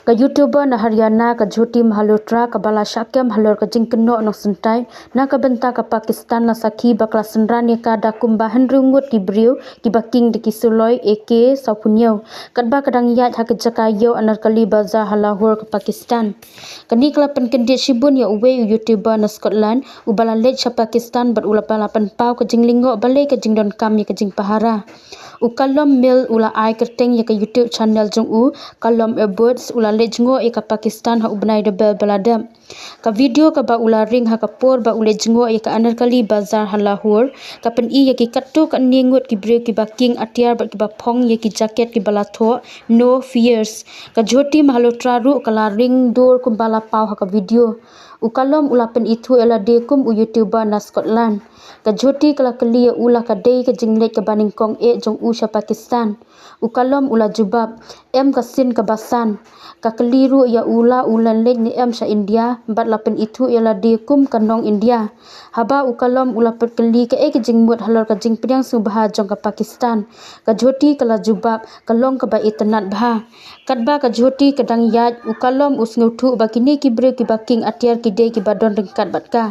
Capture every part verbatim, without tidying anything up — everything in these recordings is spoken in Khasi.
Ka YouTuber na Haryana, ka Jyoti Malhotra, kaba la shah kem halor ka jingkynnoh nongsynshar na ka bynta ka Pakistan, la sakhi ba ka la synran ïa ka da kumba hynriew ngut ki briew kiba king da ki suloi A K saw phew hynñiew, katba ka dang ïaid ha ka jaka ïew Anarkali Bazar ha Lahore ka Pakistan. Kane ka la pynkyndit shibun ïa uwei u YouTuber na Scotland uba la leit sha Pakistan bad uba la pynpaw ka jinglyngngoh balei ka jingdonkam ïa ka jingpahara. U Callum Mill u la ai kyrteng ïa ka YouTube channel jong u, Callum Edwards, u la leit jngoh ïa ka Pakistan ha u bnai Rbiul Awwal ba la dep. Ka video kaba u la ring ha ka por ba u leit jngoh ïa ka Anarkali Bazar ha Lahore ka pyni ïa ki katto katne ngut ki briew kiba king atiar bad kiba phong ïa ki jaket kiba la thoh No Fears. Ka Jyoti Malhotra ruh ka la ring dur kumba la paw ha ka video. U Callum u la pynithuh ïa lade kum u YouTuber na Scotland. Ka Jyoti ka la kylli ïa u la ka dei ka jingleit kaba nyngkong eh jong u sha Pakistan. U Callum u la jubab, em ka sien kaba san. Ka kylli ruh ïa u la u la leit ne em sha India bad la pynithuh ïa lade kum ka nong India. Haba u Callum u la pynkylli kaei ka jingmut halor ka jingpdiang sngewbha jong ka Pakistan, ka Jyoti ka la jubab, ka long kaba itynnad bha. Katba ka Jyoti ka dang ïaid, u Callum u sngewthuh ba kine ki briew kiba king atiar ki dei kiba don ryngkat bad ka.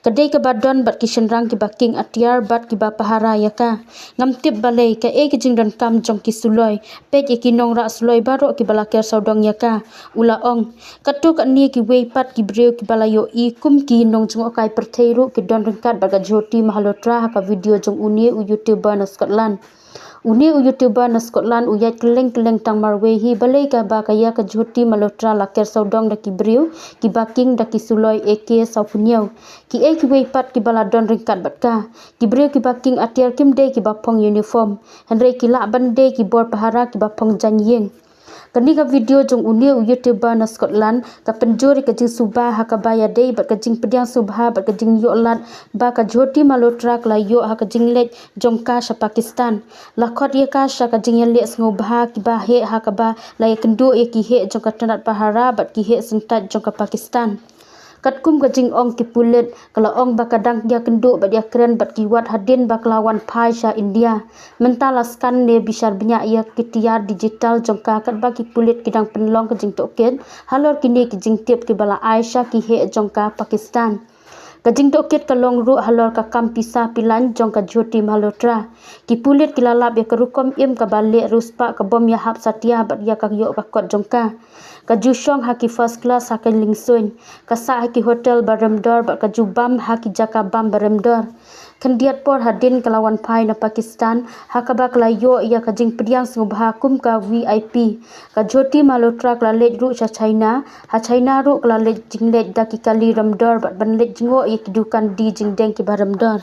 Ka dei kaba don bad ki shynrang kiba king atiar bad kiba pahara ïa ka. Ngam tip balei, kaei ka jingdonkam jong ki suloi. Peit ïa ki nongrah suloi baroh kiba la ker sawdong ïa ka, u la ong. Katto katne kiwei pat ki briew kiba la ïohi kum ki nongjngohkai pyrthei ruh ki don ryngkat bad ka Jyoti Malhotra ha ka video jong une u YouTuber na Scotland. Une u YouTuber na Scotland u ïaid kylleng kylleng tang marwei hi, balei kaba ka ïa ka Jyoti Malhotra la ker sawdong da ki briew kiba king da ki suloi A K saw phew hynñiew. Kiei kiwei pat kiba la don ryngkat bad ka. Ki briew kiba king atiar kim dei kiba phong uniform, hynrei ki lah ban dei ki bor pahara kiba phong jaiñ ïing. Kane ka video jong une u YouTuber na Scotland ka pynjur ïa ka jingsuba ha kaba ïadei bad ka jingpdiang sngewbha bad ka jingïoh lad ba ka Jyoti Malhotra ka la ïoh ha ka jingleit jong ka sha Pakistan. La khot ïa ka sha ka jingïaleh sngewbha kiba heh ha kaba la ïakynduh ïa ki heh jong ka tnat pahara bad ki heh synshar jong ka Pakistan. Katkum ka jingong ki pulit, ka la ong ba ka dang ïakynduh bad ïakren bad ki wat hadien ba ka la wan phai sha India. Mynta la scan ne bishar bniah ïa ki tiar digital jong ka katba ki pulit ki dang pynlong ka jingtohkit halor kine ki jingtip kiba la ai sha ki heh jong ka Pakistan. Ka jingtohkit ka long ruh halor ka kam pisa pilan jong ka Jyoti Malhotra. Ki pulit ki la lap ïa ka rukom im kaba leh riewspah ka bym ïahap satia bad ïa ka ïoh ka kot jong ka. Ka ju shong ha ki first class ha ka liengsuiñ. Ka sah ha ki hotel ba rem dor bad ka ju bam ha ki jaka bam ba rem dor. Khyndiat por hadien ka la wan phai na Pakistan, ha kaba ka la ïoh ïa ka jingpdiang sngewbha kum ka V I P. Ka Jyoti Malhotra ka la leit ruh sha China, ha China ruh ka la leit jingleit da ki kali rem dor bad ban leit jngoh ïa ki dukan die jingdeng kiba rem dor.